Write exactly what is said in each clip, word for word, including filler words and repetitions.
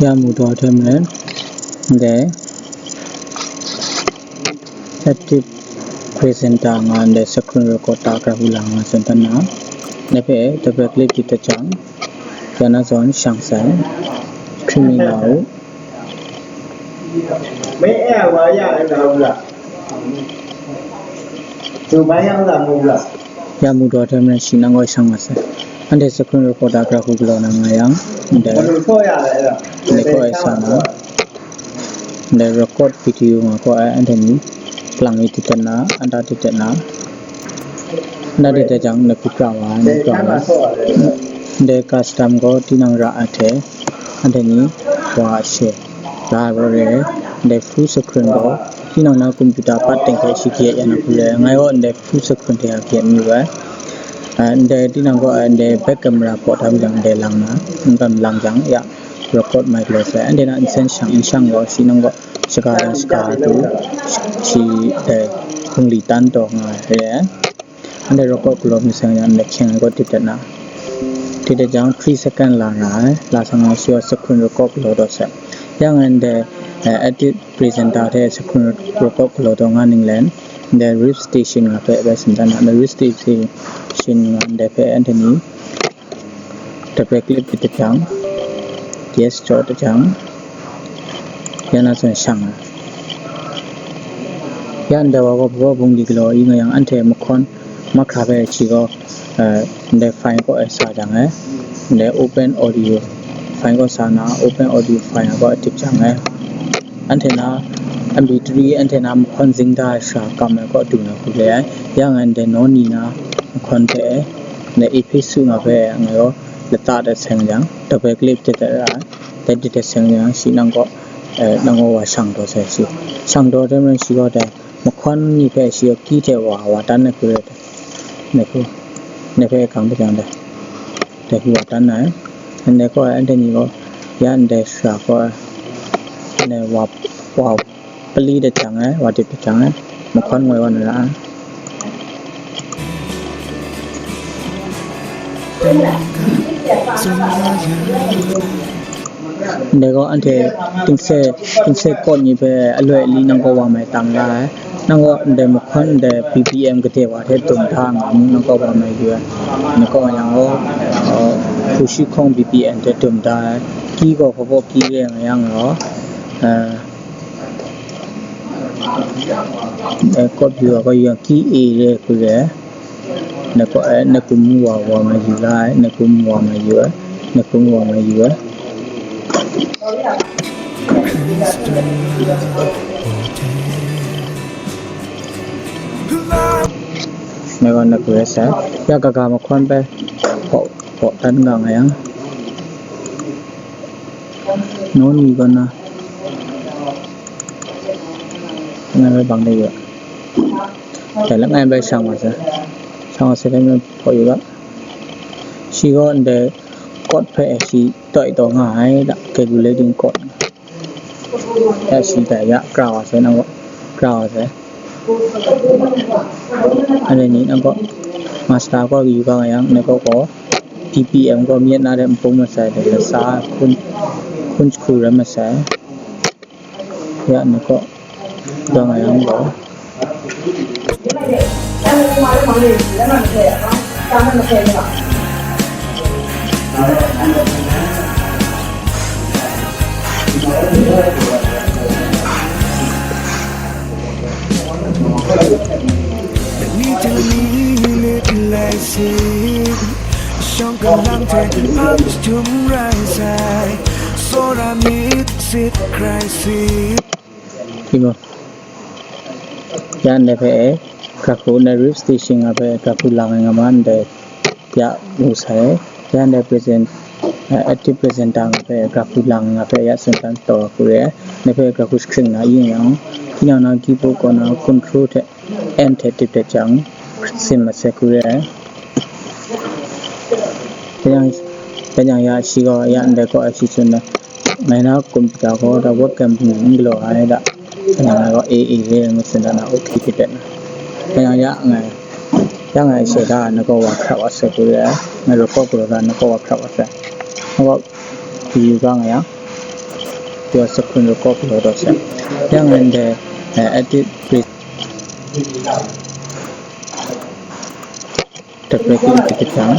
Ya mu daw hte maren, ndai active presenter nga ndai screen record ta kra hu la nga tsun dan na. Ndai hpe double click di dat jang, ya na zawn shang sai, screen mi nga u. မင်းအဲ့ဒါဝါရအဲ့ဒါဟုတ်လားသူဘာရောက်လာမဟုတ်လား Ya mu daw hte maren shi nang gaw shang wa sai. Anhte screen record ta kra hu galaw na nga yang, ndai, ဘယ်လိုဆော့ရလဲအဲ့ဒါ ndai gaw ai sa na. Ndai record video nga gaw ai anhte ni lang i di dat na, anda di dat na. Anda di dat jang ndai hku kra wa, ndai kra wa. Ndai custom gaw tinang ra ai hte, anhte ni wa a she la ai gaw re, ndai full screen gaw tinang na computer pat teng hte shi kayat ya na hku le, ngai gaw ndai full screen hte a kayat mi wai. Ah, ndai tinang gaw, ah, ndai back camera paw tam jang ndai lang na, n tawn lang jang ya record mai galaw sai. Anhte na nsen shang nsen gaw shi nang gaw shaga dan shaga tu shi dai hpung li tan taw nga re ai. Anhte record galaw mi seng jang ndai hkyeng ai gaw di dat na. Di dat jang three second la nga ai. La sa nga shi gaw screen record galaw taw sai. Ya ngai ndai, eh, edit presenter hte screen record galaw taw nga ning len. Ndai riff station nga hpe bai tsun dan na. Ndai riff station nga ndai hpe anhte ni double click di dat jang, yes jaw dat jang, ya na zawn shang ai. Ya ndai wa gaw, bawa bungli galaw i nga yang, anhte mahkawn mahkra hpe shi gaw, eh, ndai file kaw e sa jang ai, ndai open audio file kaw sa na, open audio file kaw e tip jang ai. Anhte na M P three, anhte na mahkawn zing da ai sara kam ai kaw du na hku le ai. Ya ngai ndai naw ni na mahkawn hpe, ndai effect su nga hpe, ngai gaw lata dat seng jang, double click di dat ra ai. Dai di dat seng jang, shi nang gaw, eh, nang gaw wa shang taw sai shi. Shang taw hte maren shi gaw dai mahkawn ni hpe shi gaw ki hte wa, wa tan ai hku rai dai. Ndai hku, ndai hpe gang dat jang dai. Dai hku wa tan ai. Ndai gaw, anhte ni gaw, ya ndai sara gaw, ndai wa, wa pali dat jang ai, wa dip dat jang ai, mahkawn ngoi wa na ra ai. Ndai gaw anhte tingse, tingse kawt ni hpe aloi ali nang kaw wa mai tam la ai. Nang gaw ndai mahkawn ndai B P M gade wa hte dum da nga mu, nang kaw wa mai yu ai. Nang kaw wa yang gaw, uh, hku shi hkawng B P M hte dum da ai. Ki gaw hpaw hpaw ki re nga yang gaw, uh, eh, kawt yu ai gaw yang ki e re hku re ai. Na kaw, eh, na kum wa wa ma yu la ai, na kum wa ma yu ai, na kum wa ma yu ai. Na gaw na ku rai sai, ya kaga mahkawn bai hpaw, hpaw dan ga nga yang. Naw ni gaw na, ngai bai bang de yu ai. Dai langai bai shang wa sai, shang wa sai dai hpaw yu ga. Shi gaw ndai kawt hpe shi toi taw nga ai da, calculating kawt. Ya shi dai ya kra wa sai, nang gaw kra wa sai. Anhte ni nang gaw master kaw yu ga nga yang, nang gaw gaw B P M gaw myit na de npung masai de, lasa hkun, hkun jahku rai masai. Ya, nang kaw, ga nga yang gaw. Timung. Ya ndai hpe e, graphic na riff station nga hpe graphic lang ai nga ma ndai ya mu sai. Ya ndai present, eh, active presenter nga hpe graphic lang nga hpe ya tsun dan taw hku re ai. Ndai hpe graphic screen na yin yang, tinang na keyboard kaw na control hte N hte tip dat jang, sim masai hku re ai. Dai yang, dai yang ya shi gaw ya ndai kaw ai shi tsun na, ngai na computer gaw da webcam hpung n galaw ai da. Dai yang ngai gaw A A re ngu tsun da na, okay tip dat na. Dai yang ya ngai, ya ngai she da na gaw wa hkrap wa sai hku re ai. Ngai record galaw da na gaw wa hkrap wa sai. Na gaw yu ga nga yang, Your screen record lo do se. Yang and the uh, edit pre. Double click ti jang.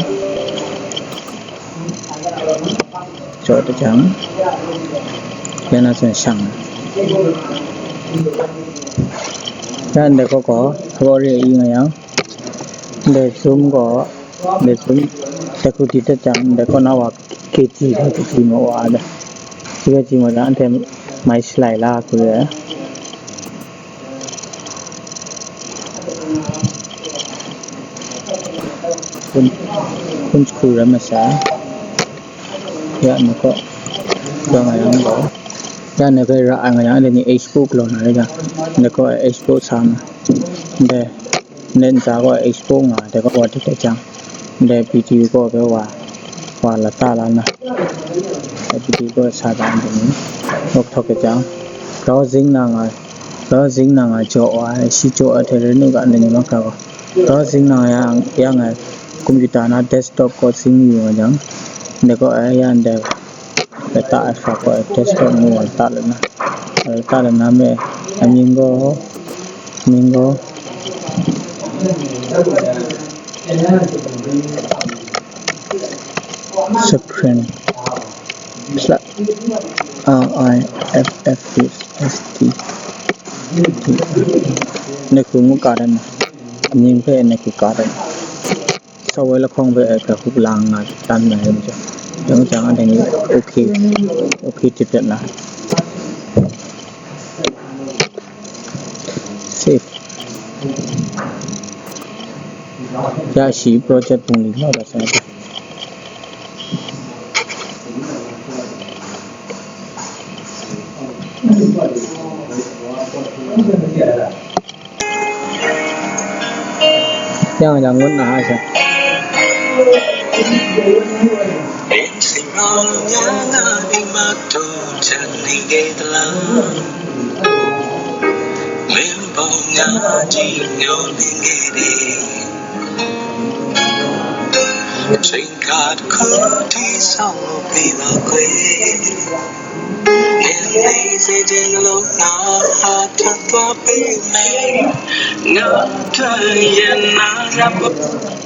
Cho ti jang. Yana sen shang. Yan de ko ko, ko ri yi nga yang. De zoom ko, de zoom. De ku ti te jang, de ko na wa ke ji, ke ji mo wa de. Ke ji mo jang, ante mai slide la ku de. Kun, kun school ram masa. Ya, nako. Dong ayang ba. Ya, nako ra ang ayang ni export lo na ya. Nako export sama. De. Nen sa ko export nga, de ko wa te jang. De video ko be wa. Wa la ta la na. De video ko sa da ni. Nok thok jang. Browsing na nga. Browsing na nga jo wa. Shi jo a te re nu ga ni ma ka ko. Browsing na yang, yang, eh, computer na desktop ko sing yu nga jang, de ko, eh, yan de, de ta, eh, fa ko, eh, desktop mu wa ta le na, eh, ta le na me, eh, mying ko, mying ko, screen, pla, R I F F S T, ne ku ngu ka dan, mying pe ne ku ka dan. Sawai lahkawng hpe, eh, kahkuk lang nga tan na rai majaw, dang jang anhte ni okay, okay tip dat na. Save. Ya shi project bungli mau da sa. Yang yang ngun na ha sa.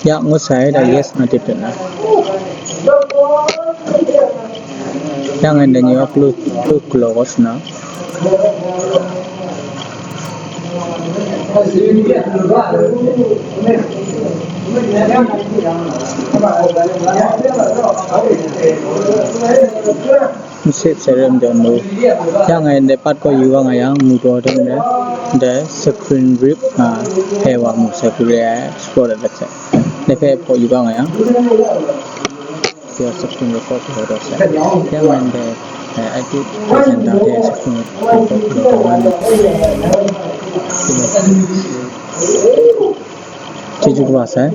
Ya, ngut sai da yes na tip na. Yang and then you upload to close na. Save sa rem don lu. Yang ngai de pat ko yu wa nga yang mu do don de, de screen rip nga he wa mu sa kure ai scroll da se. De pe po yu wa nga yang. Your screen record ko do se. Yang ngai de, eh, edit agenda de screen record ko do wa ni. Ci ju wa se.